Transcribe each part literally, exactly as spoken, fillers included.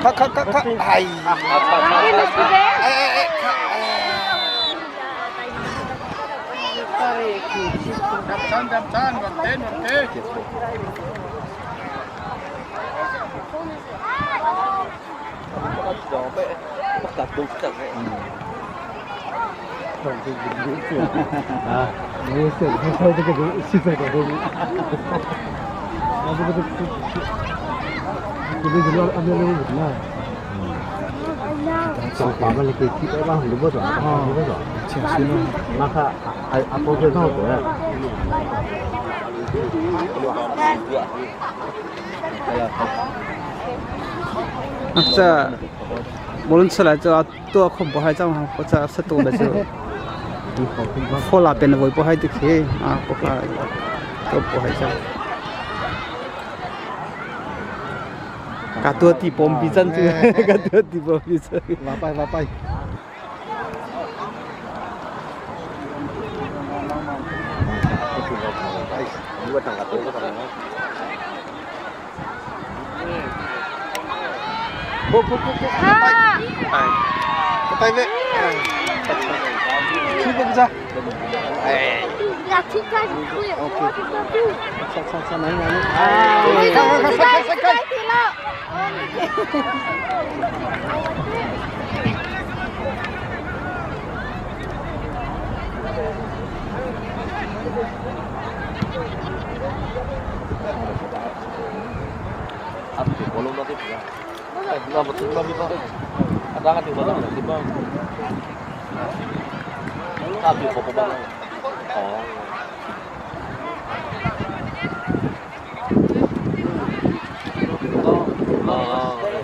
Cut, cut, cut, cut. Ai. Ai, ai, ai, cut. Ai. Acha, bolun salai chu a tua khom pawh hai chang hang pawh cha sa tu le chu. Fola pen a voi pawh hai tu khi a pawh hai. Tua pawh hai chang. Ka tua ti pawm pi chan chu. Ka tua ti pawm pi chan. Va pai, va pai.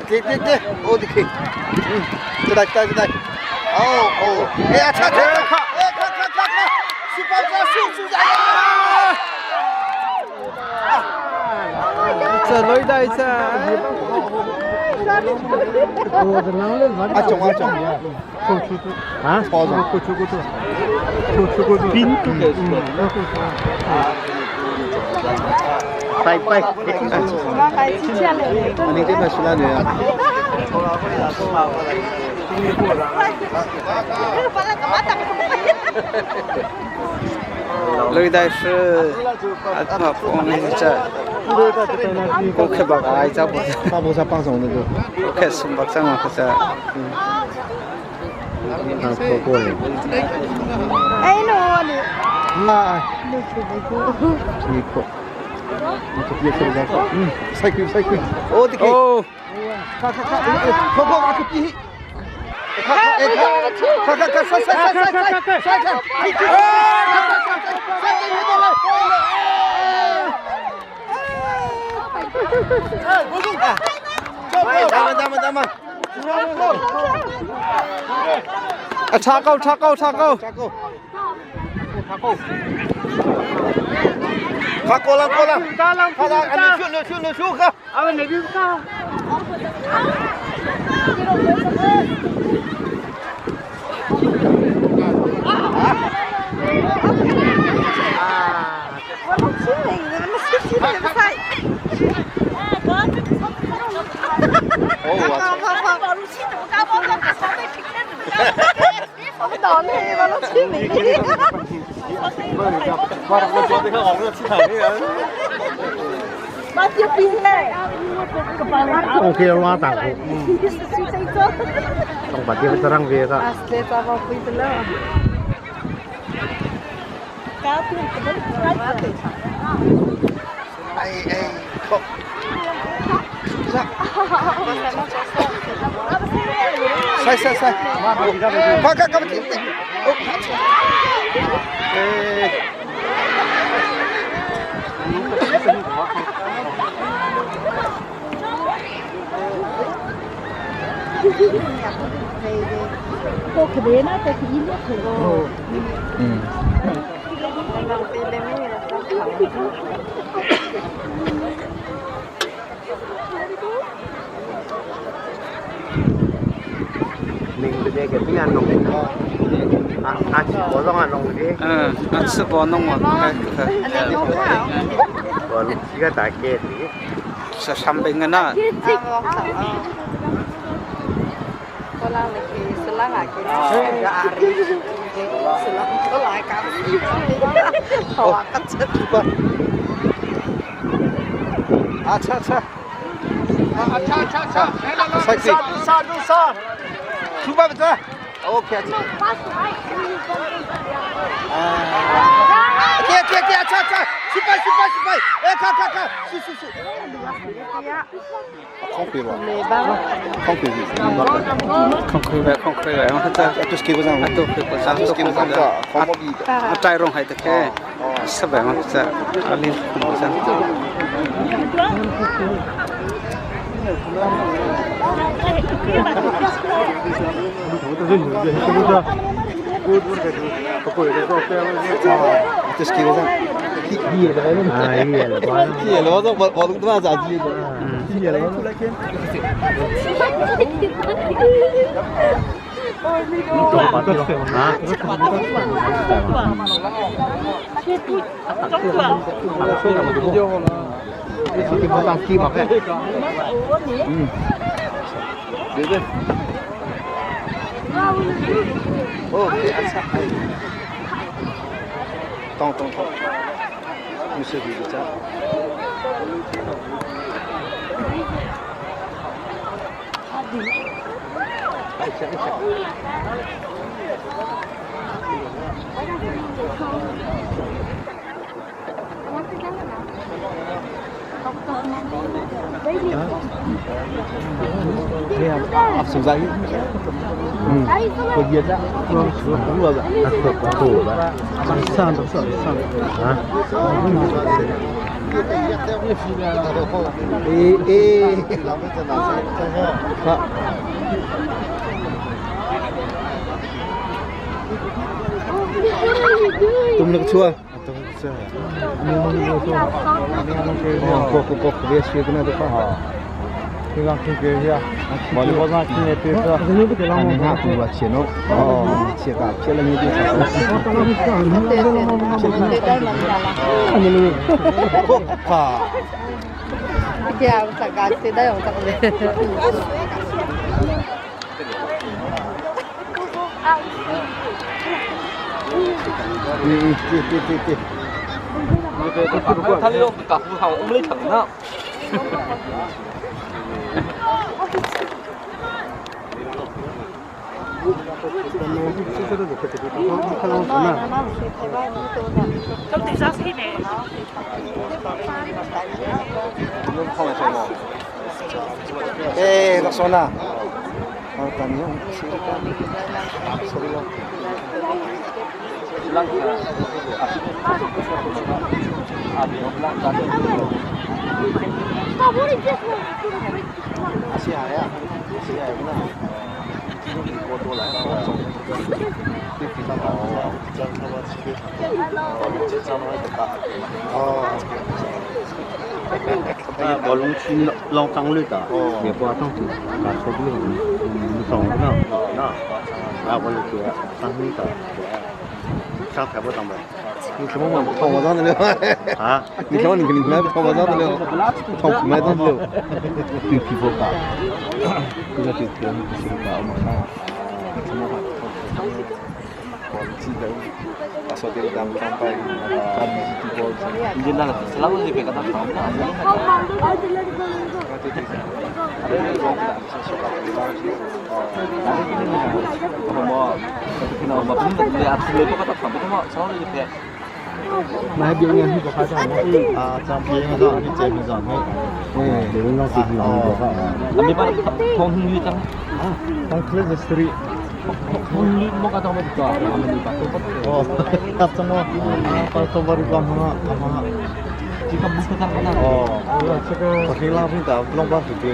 Te, te, te. Oh, dikhe. Hmm. Kedai, kedai, kedai. Oh, oh. Eh, acha, acha, acha. Eh, kha, kha, kha, kha. Super, super, super, super. Ah! Cha loi dai cha. A chong, a chong. Ha? Pause. Pin tu ke. Pai, pai. Ani te masula ne. Lui dai shi a ma pong ni cha. Ko khe bak ai cha bo. Ko khe sum bak cha ma ko cha. Ai no ni. Sai kui, sai kui. Oh, dikit. Oh. Ka, ka, ka, eh, eh, ko, ko, ka, ka, ka, sai, sai, sai, sai. Dama, dama, dama. A, tha ko, tha ko, tha ko. Tha ko. Tha ko lang, ko lang. Tha lang, a, ni shu, ni shu, ni shu ka. Ai, ai, ko. Sai, sai, sai. Ka, ka, ka, ka. Eh. Ning bene ke pina nong. A, a, si bo nong a nong de. A, a, si bo nong a. Bo nong si ka ta ke. Sa sam beng na. Acha, acha. Acha, acha, acha. Acha, acha. Dusa, dusa, dusa. Supa, bacha. Okay, acha. Ah. Okay, okay, okay, acha, acha. Supa, supa, supa. Eh, ka, ka, ka. Su, su, su. Khawng khui lua. Khawng khui lua. Khawng khui lua, khawng khui lua. A tu skill ko zang. A tu skill ko zang. A tu skill ko zang. A tai rong hai ta khe. Sa bai ma sa. A lin ko zang. Tong, tong, tong. Tum nak chua. Eh, Laksona. Bawlung chin lawng tang lui ta. Bia bua tang tu. Ka so bi hong tong na na. A bawlung tu tang lui ta. Sang thai bua tang ba. Ni kama ma thong ma zan le. Ha? Ni kama ni ni na thong ma zan le. Thong ma zan le. Pi pi bo ka. Pi na pi pi ni pi ka ma ka. Nai biang ngan hi bawk a, cang. A, cang biang ngan zong hi, ceng ngan zong hi. Eh, biang ngan zong hi bawk a. A mi bang thong hi cang. A, thong clean the street. Thong hi bawk a, cang bawk a. Oh, tap cang bawk. A, pal thong bawk a, hang a, hang a. Ci ka buk ka cang ka na. Oh. Ka kila pun ta, long bawk tu tu. A,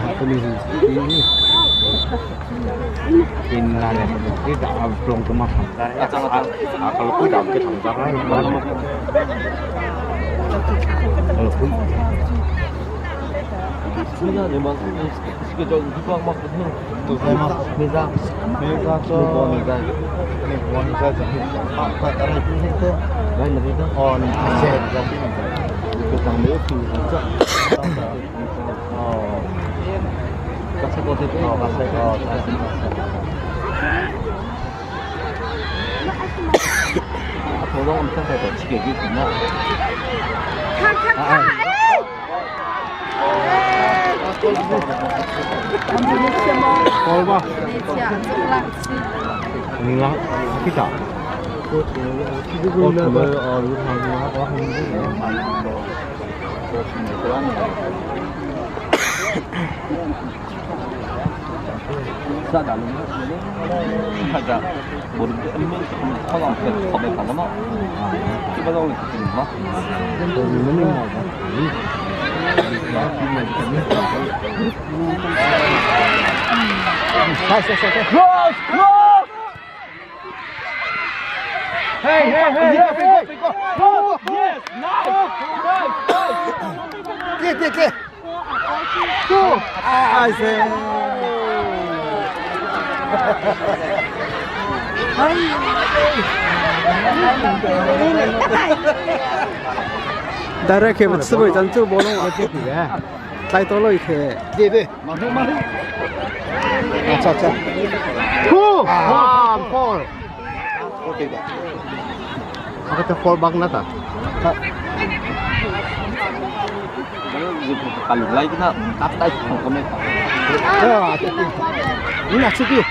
ha, pun hi. Inn la le, inn la a plong tu ma kham ta. A, a, a, kalau pui dam ke kham ta. Kalau pui. Ni la le ma, ni ke jong di bang ma. Tu ma. Ni la. Ni la so. Ni la. Ni la so. A, a, a, ni tu. Lai na ni la. Oh, ni. Ni la. Ni la. Cross! Cross! Hey, hey, hey, hey, hey. Yes, nice. Clear, clear, clear. Two. I say. Direct ke, but siboi chan chu bawlung. Tlai to loi khe. Debe. Acha, acha. Two. Ah, four. Okay, ba. Aka ta four bak na ta. Ka lung lai kina, tap tai kong kome. Ya, acha, acha. Ina, chuti.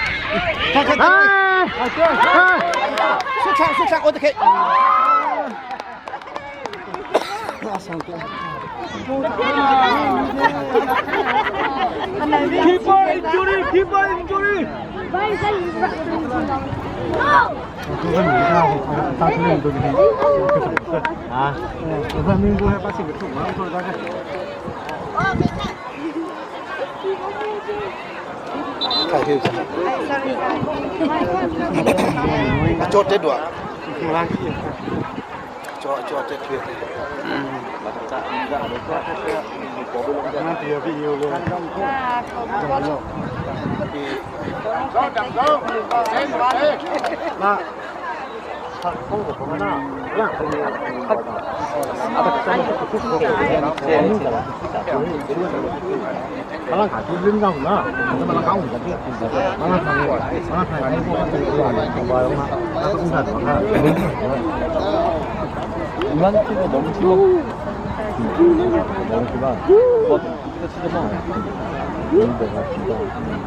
Ka, ka, ka. Ah! Suksa, suksa, okay. Keeper injury, keeper injury.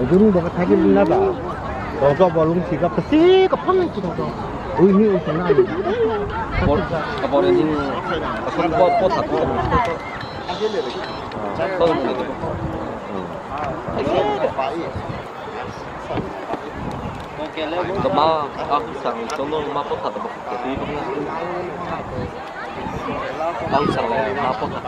Ujung baka thagi lina ba. Tong to bolung si ka pasi ka pang si tong to. Ui ni ui sana ni. Bol ka bol ni ka pang bol pot tak. Kama aku sang sono ma pot tak. Aku sang le ma pot tak.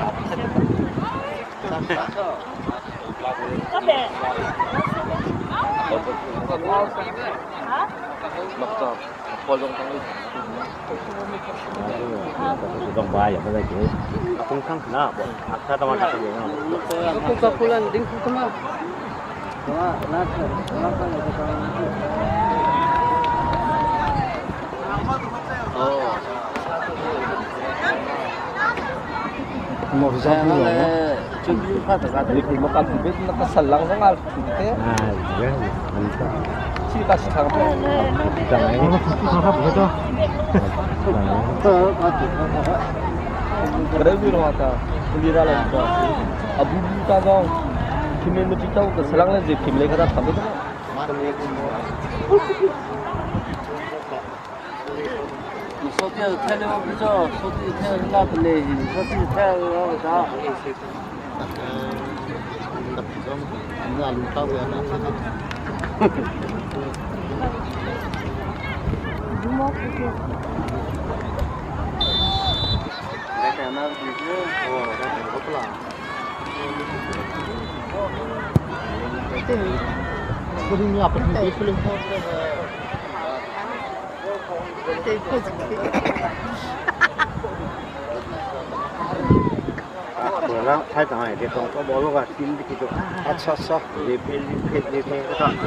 Acha, acha.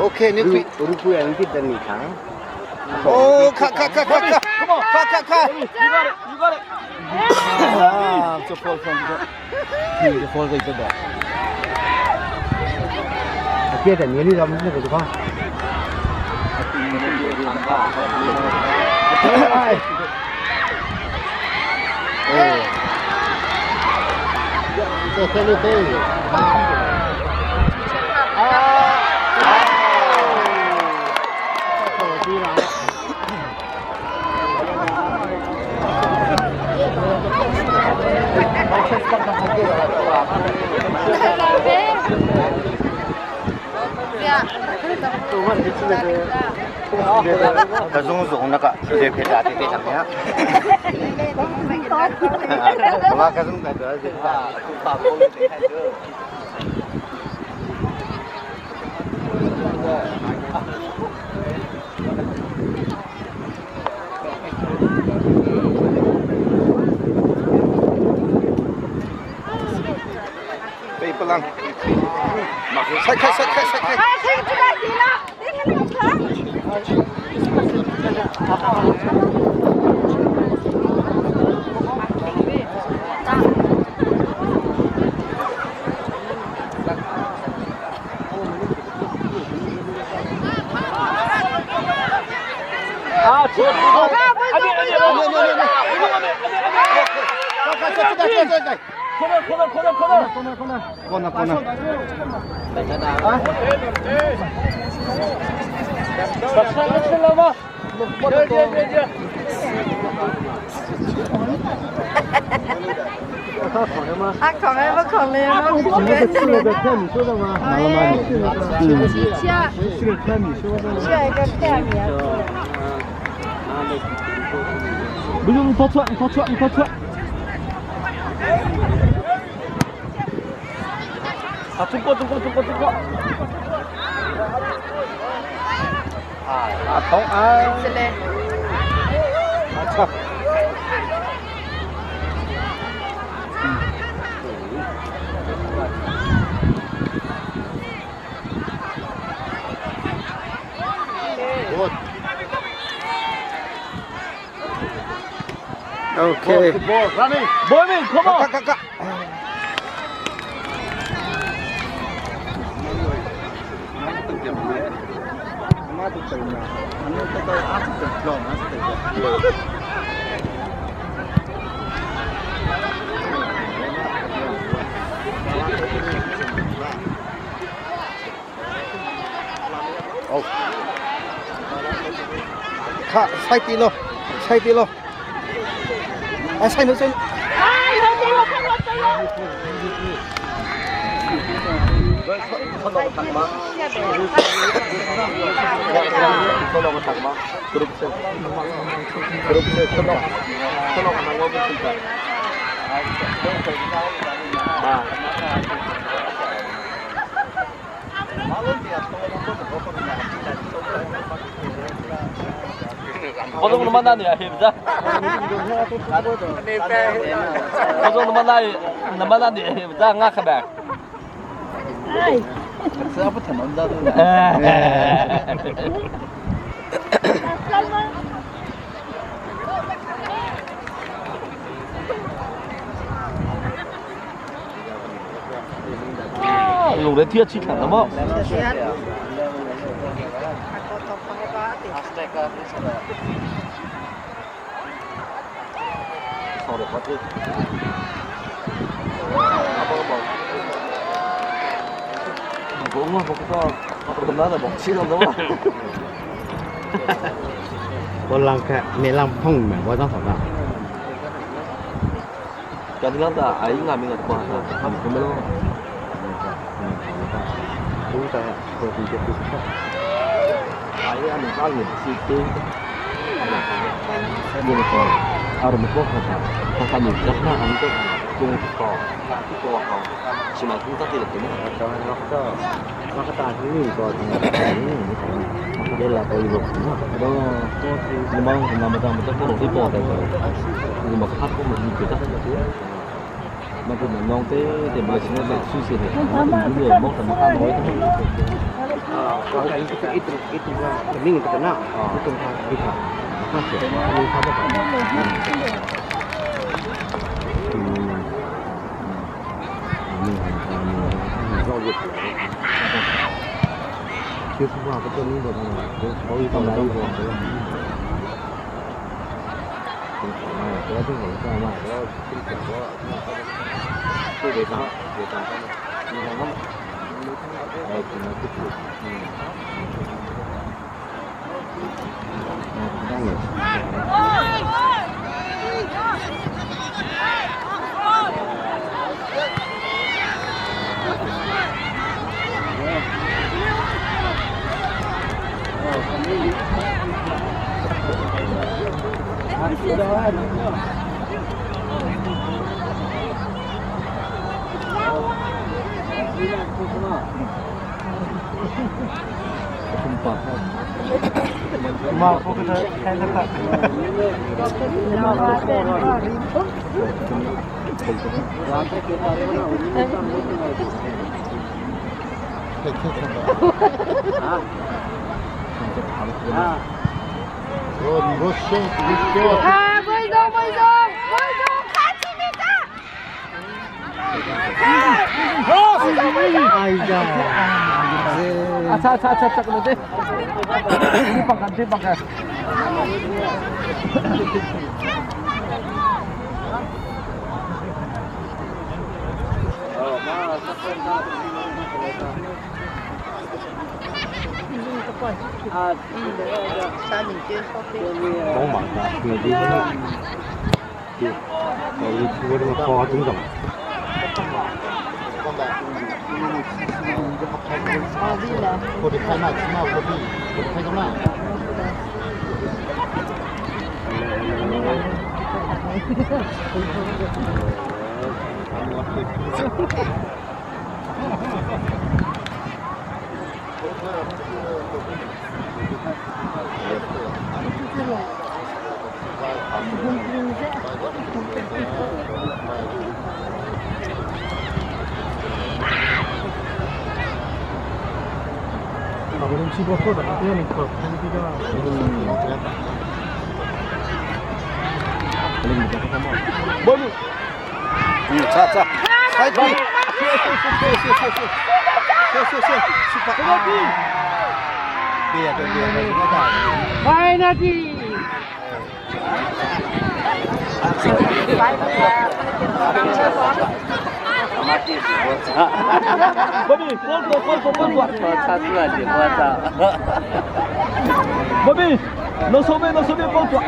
Okay, ni pi. Oh, cut, cut, cut, cut, cut. Come on. Cut, cut, cut. You got it. You got it. Ah, it's a fall from the, it's a fall right there. Ka zungzung na ka, zephe ta te te thang ya. Ka zung ta te te. Pei palang. Sai khai, sai khai, sai khai. Corner, corner, corner. Okay. Ball, ball, running. Ball, come on. Ka, ka, ka. Oh. Kha, sai ti lo. Sai ti lo. Ai, sai no, sai no. Khuazong na mana ni a him za. Khuazong na mana, na mana ni a him za, nga kha bek. Ai. Lungre thiat cih thang na maw. Bawllang kha, melang phong meng, bawllang phong meng. Ka ding lang ta, ai nga mi nga ta, ha, ha, ha, ha. Tung ta, ko ti ke tu. Ai, anu ka ngi si tu. Ni ko, aru mo ko ha ta. Ka ka ni ka na ang ko. Tung ko, ka ti ko ha. Si ma tung ta ti le tu. Ka na ka. Makatahili ko, dela ko ibo. Ado, ko si limang, limang matang matang ko ibo. Limang kahat ko mati kita. Mati nong te, te mati sini te susi te. Mati dulu mo sama kan mo itu. Ah, kalau itu, itu, itu kan, mending kita nak. Ah. Itu kan kita. Makasih. Ini apa? Hmm. Acha, acha, acha, acha, kena deh. Ini pangkat, ini pangkat. Bonu. Hmm, sa, sa. Hai, pi. Sio, sio, sio, sio. Sio, sio, sio. Super. Bia, bia, bia, bia. Penalty. Bobby, pawl tua, pawl tua, pawl tua. Bobby, no so be, no so be, pawl tua.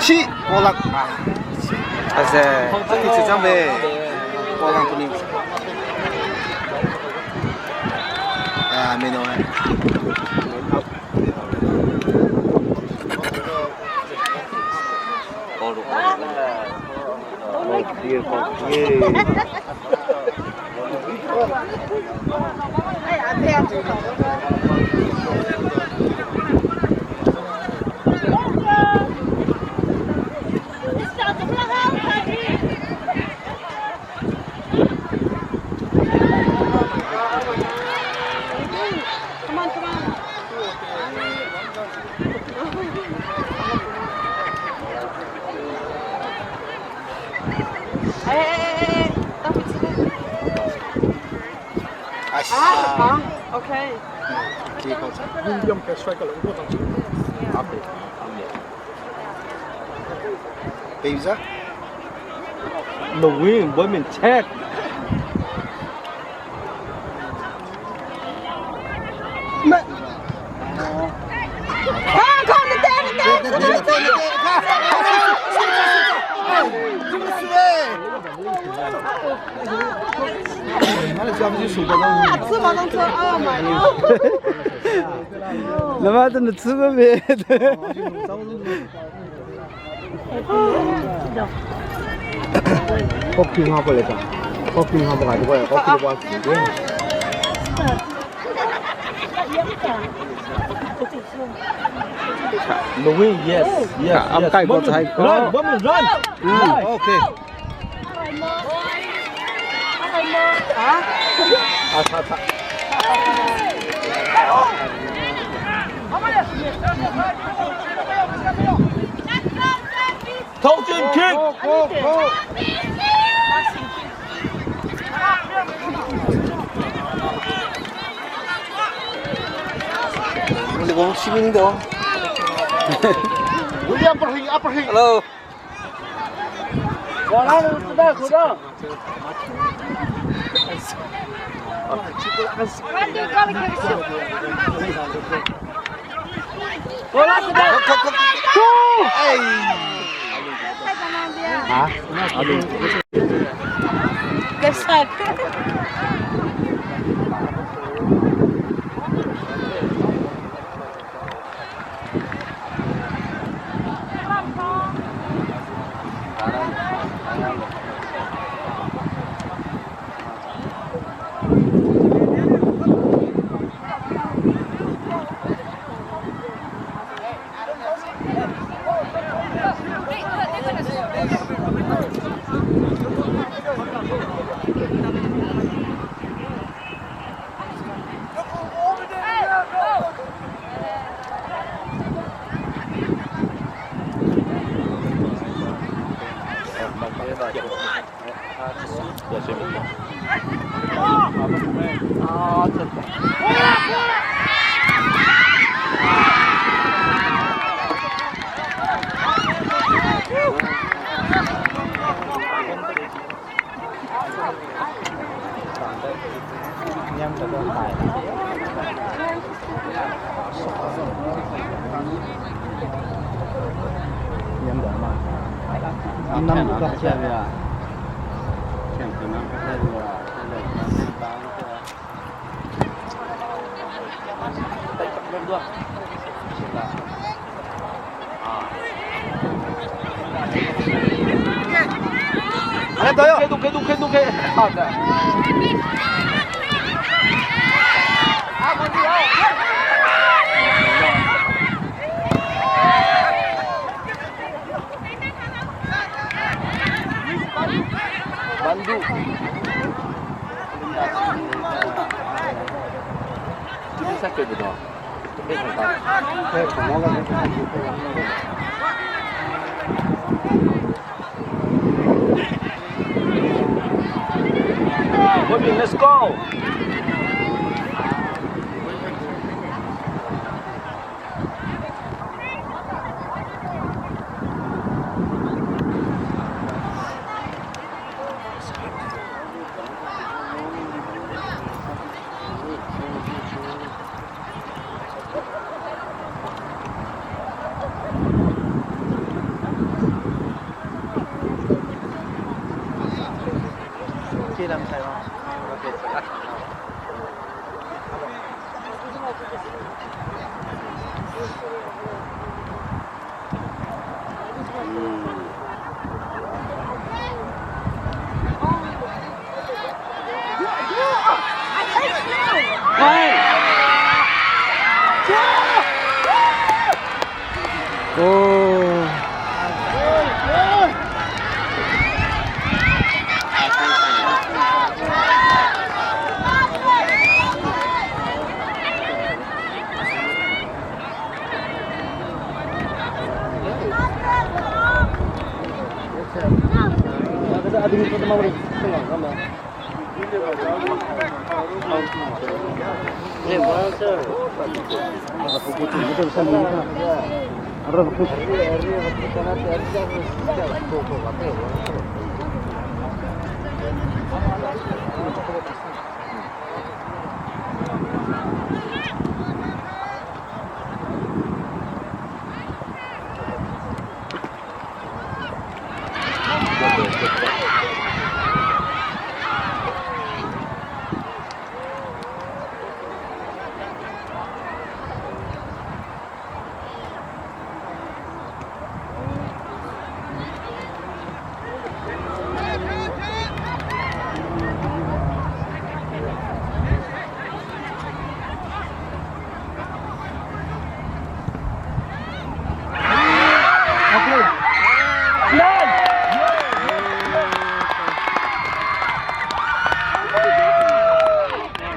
Ci, Pawlang. Ah, ci. Ase, ci ci cang be. Pawlang tu ni. Ah, mino eh. Ah, okay. Peuza. Lungwing, boy min check. Lama tu na tsuba be. Kopi nga pala ka. Kopi nga pala ka. Kopi nga pala ka. Louis, yes, yes, yes. Run, run, run. Okay. Toksin kick. Hello. Let's go.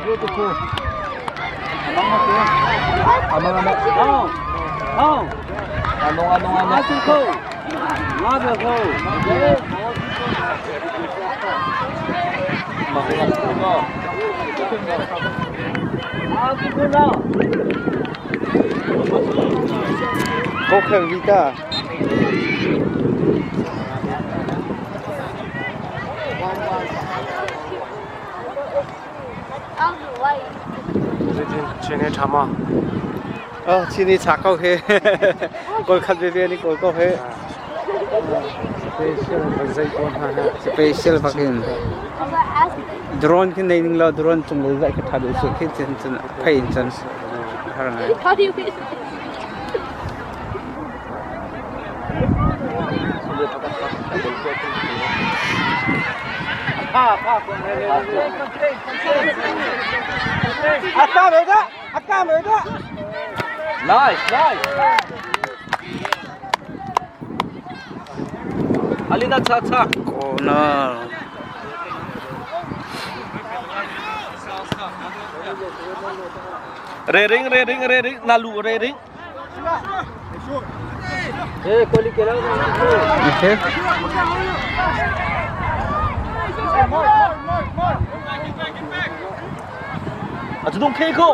Beautiful. Amang, amang. Oh. Oh. Amang, amang, amang. Beautiful. Beautiful. Ko khel vita. Chini thama. Oh, chini cha kau he. Kol khat veve ni kol kau he. Special bak zai kon ha ha. Special bak in. Drone kin nei ning lo, drone chung lo zai ka thadu su kin chin chin phai in chan. Har ngai. Ata beda, ata beda. Nice, nice. Alina cha cha. Corner. Rering, rering, rering. Nalu rering. Eh, koli kela. Okay. Zong khei ko.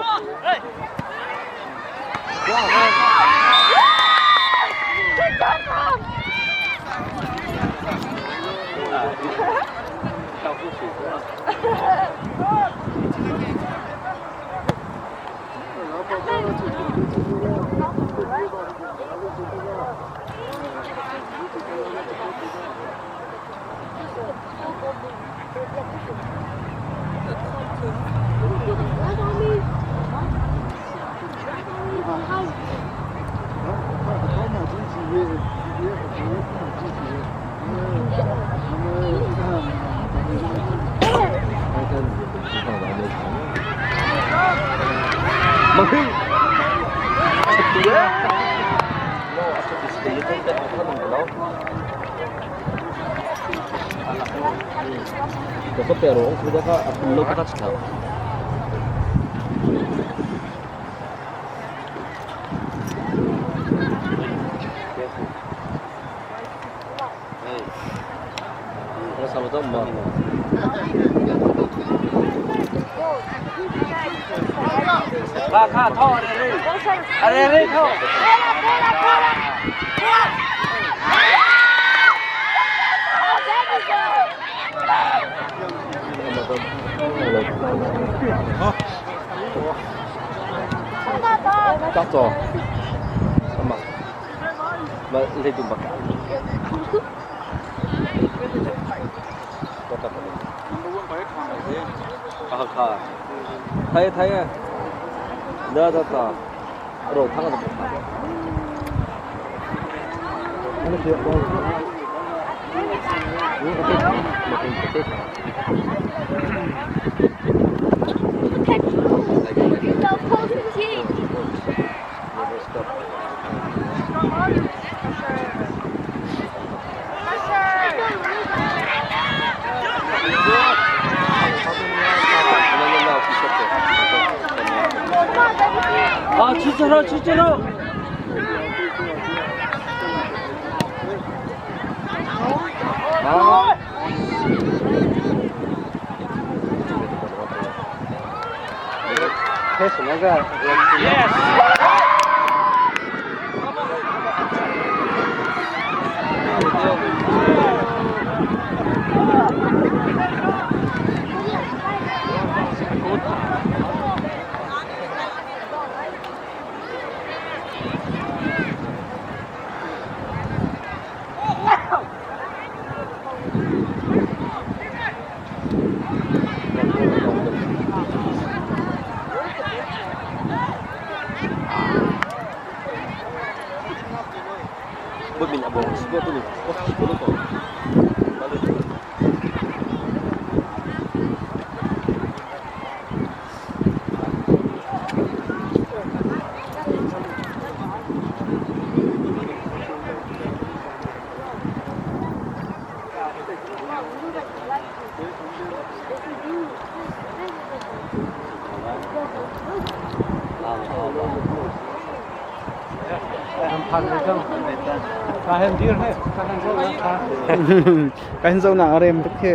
Ka hen zo na a rem tuk hi.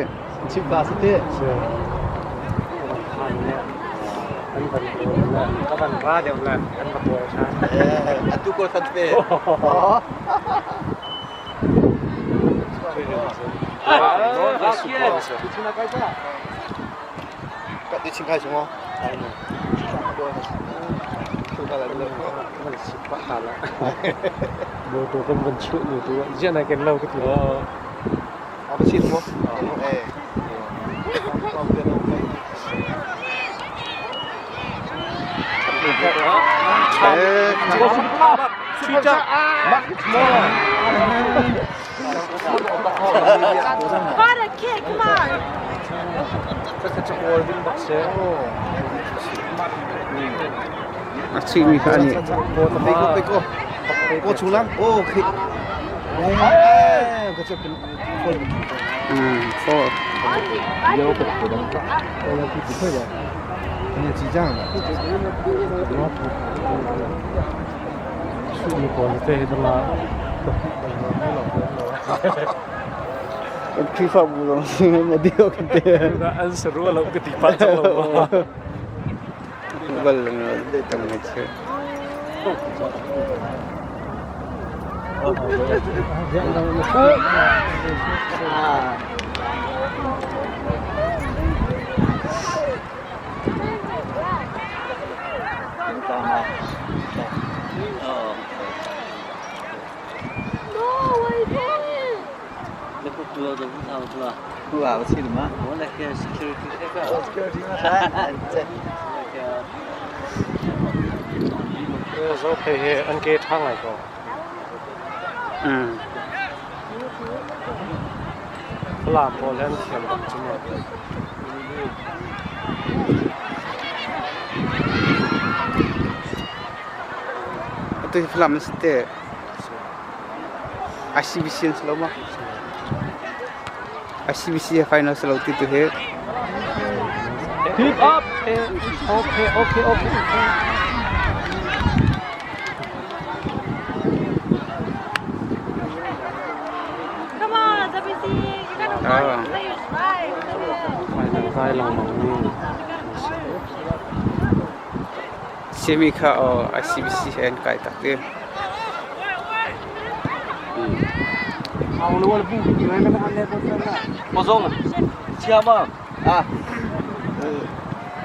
Chip ka sa te. Ka van ra deuh la, kan va ko sa. Eh, a tu ko sa te. Ka ti ching kai sung o. Mo to kan van chu ni tu. Zia na ken lo ka ti. A ka sin mo. Eh. Eh. What a kick, come on. A chih mi kha ni. Ko, ko, ko. Ko chulang. Oh, kick. Eh, ka chak. Hmm, four. Kan FIFA bu zong si na dio kan te. An saru lo ka ti pa lo. Bal lang na dai tang na che. Zo phei he an ke thang lai ko. Lam pawl hen thiam rak cuma. Atu hi Falam site. I C B C an si lo ma. I C B C final si lo ti tu hi. Pick up. Okay, okay, okay. Come on, W C, you gotta play right. Semi kha, oh, I C B C hen kai tak ti. Pawzong, Chiama. Ah.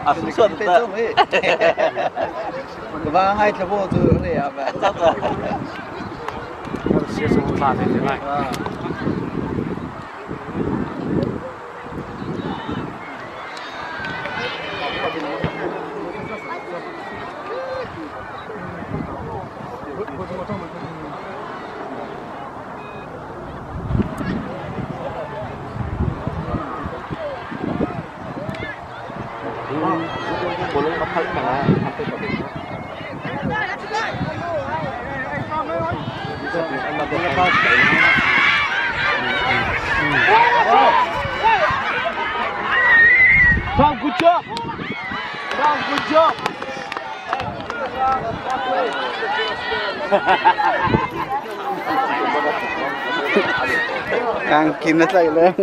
Ah, sung suat ta. Ka ba ngai thabo tu le ya ba. Sia sung ta te te lai. Ah. Good job. Good job. Ang kinatay lang.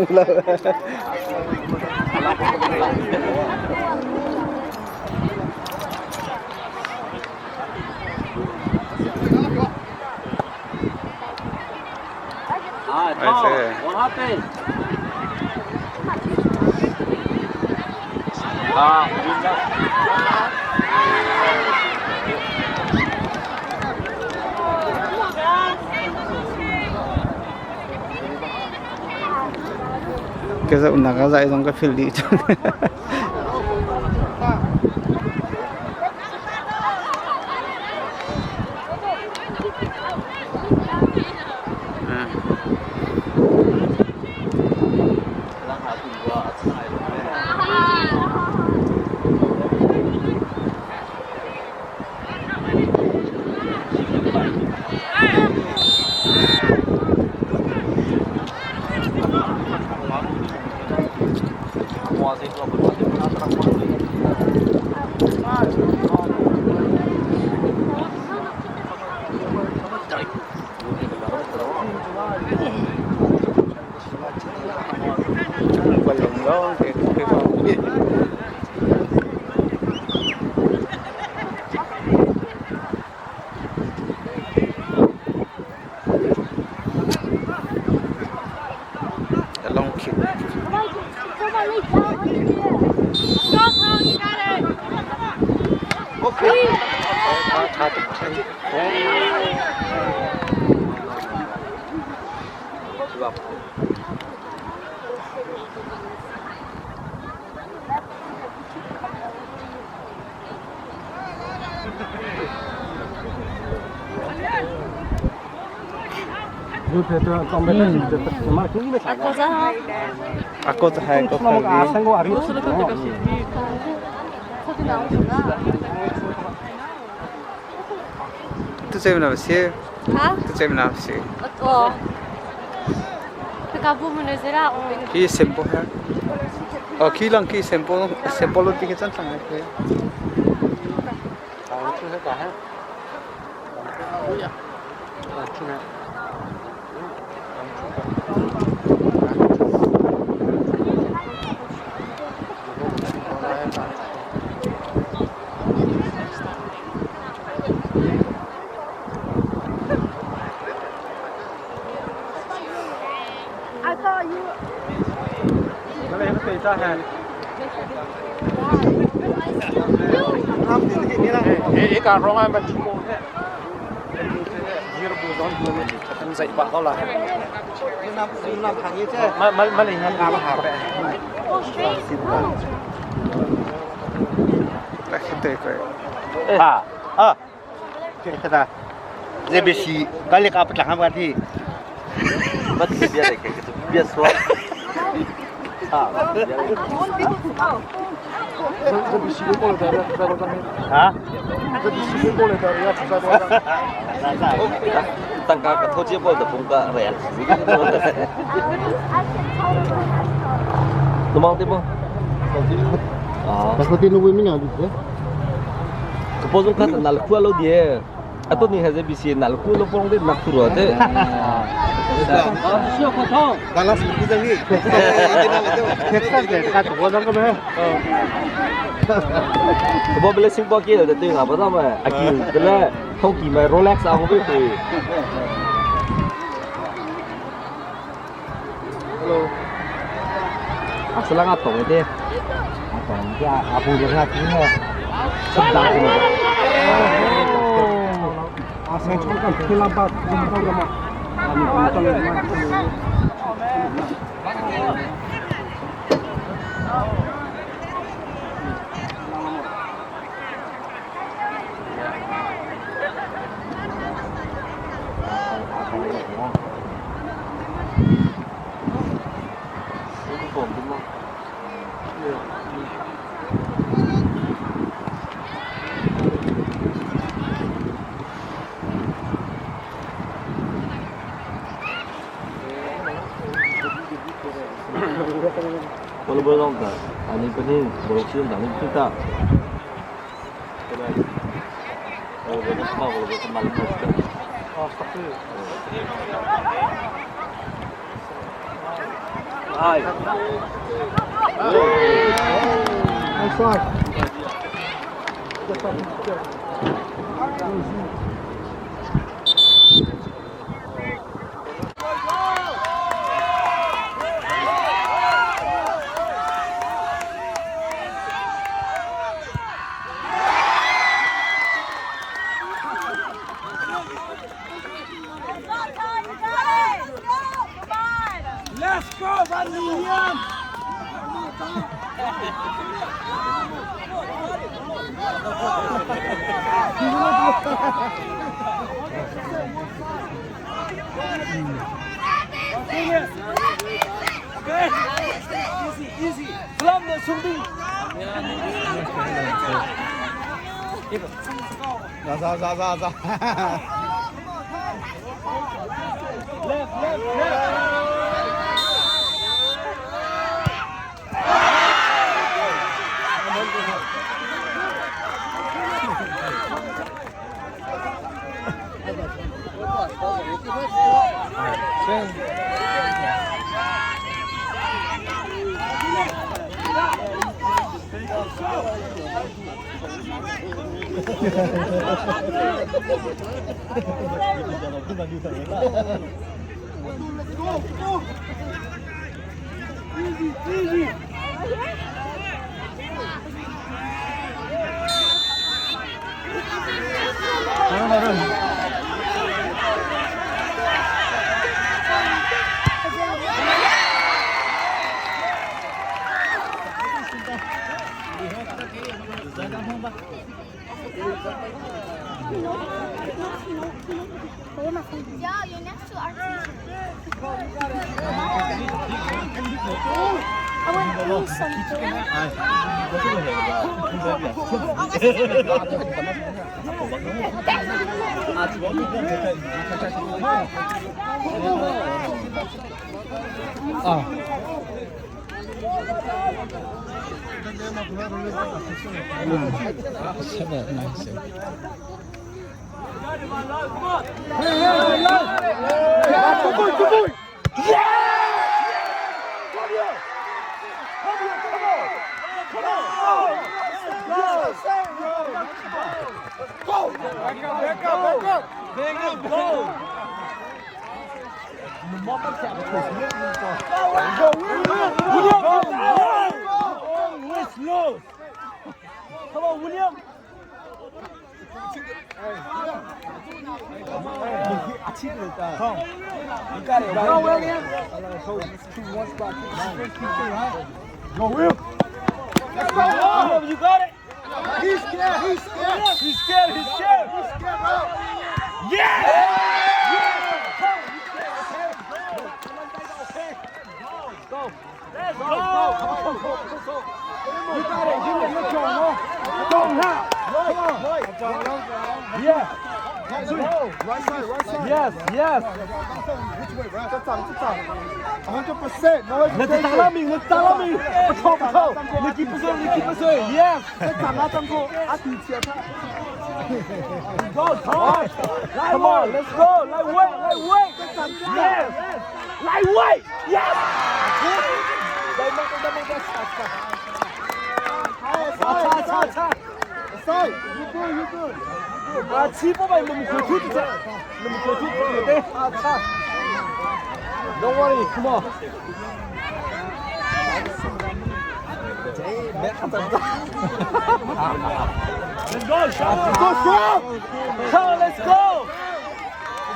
Ai, Thang, what happened? Ah, ka zauhna ka zaih zong ka philh dih cang. A long kick. Tu cem na si. Ha? Tu cem na si. Oh. Teka bu mana zera. Ki sempo ha. Oh, ki lang ki sempo, sempo lo ti ki chan sang ha. Ika rong a ba ti ko. Zir bu zon bu kan zai ba ko la. Ma ma ma le ngan ka ba ha pe. Ta khit te ko. Ah. Ah. Kata. Zebesi, kali ka patlang ham kati. Bat bia le ke, bia suak. Ah, bia le. Ha? Tangka ka thoci bol da pung ka real. Numang ti bol. Ah. Ka poti nu wi mi na di. Ka poti ka na lukua lo di. Atu ni haze bisi na lukua lo pong de na kuro de. Dalas lukua de ni. Texas de ka tu ko dang ka me. Ka bo blessing bo ki de tu nga ba da ma. Aki de la thong ki ma Rolex a ho be tu. Hello. A sala nga tong ite. A tong ite a bu nga kine. Sedang kine. A sala nga tong ite. Volleyball zong ta, ani panin, volleyball zong ta, ani panin ta. Ai. Nice one. Let's go, Van Lian! Easy, easy. Slam the shooting. Za, za, za, za, za. Left, left, left. Go! Come on, William! Come on, William! Go, Will! Let's go! William, you got it! He's scared, he's scared! He's scared, he's scared! He's scared, bro! Yeah! Yeah! Go! Let's go! You got it! You got it! Come on! Yeah! Right side, right side. Yes, yes! Which way, right? 100%, no hesitation. 你在哪里？你在哪里？不错，不错！你给不是，你给不是！Yes! Go, Tom! Come on, let's go! Lightweight, lightweight! Yes! Lightweight! Yes! Sorry, sorry, sorry. Sorry, you do, you do. Ah, chi po bai lum khuai thut te. Lum khuai thut te. Ah, cha. Don't worry, come on. Let's go, Sean! Go, Sean! Sean, let's go!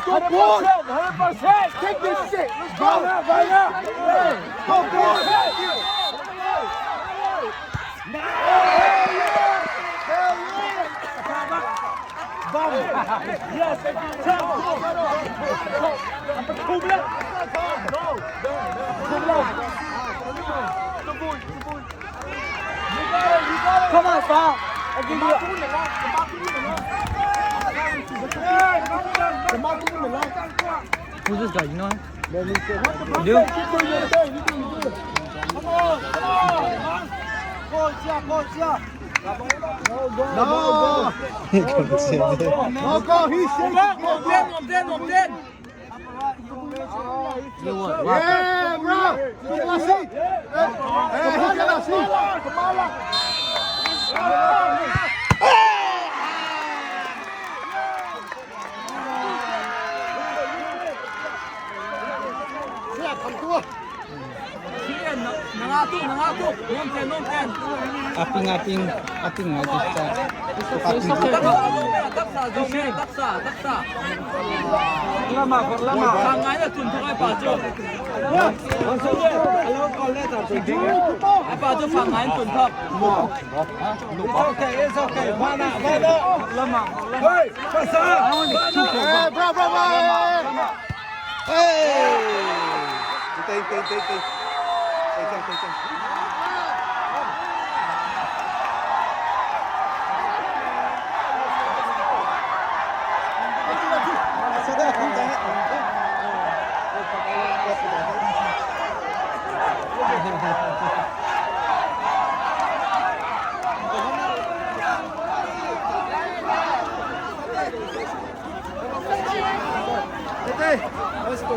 Go, boy! Hundred percent, hundred percent! Take this shit! Let's go! Go, boy! Yes! Come on, Sam! I'll give you. Who's this guy? You know him? You do? No! No, go, he's shaking. Yeah, bro! Hey, hey, hey, hey, hey. Aping, aping, aping ngai tu sa. Taksa, taksa, taksa. Lama, lama. Sang ngai na tun tu ngai pa jo. Ai pa jo sang ngai tun thap. It's okay, it's okay. Mana, mana. Lama, lama. Hey, pasa. Hey, bro, bro, bro. Hey. Tei, tei, tei, tei. Tei, tei, tei, tei. Let's go.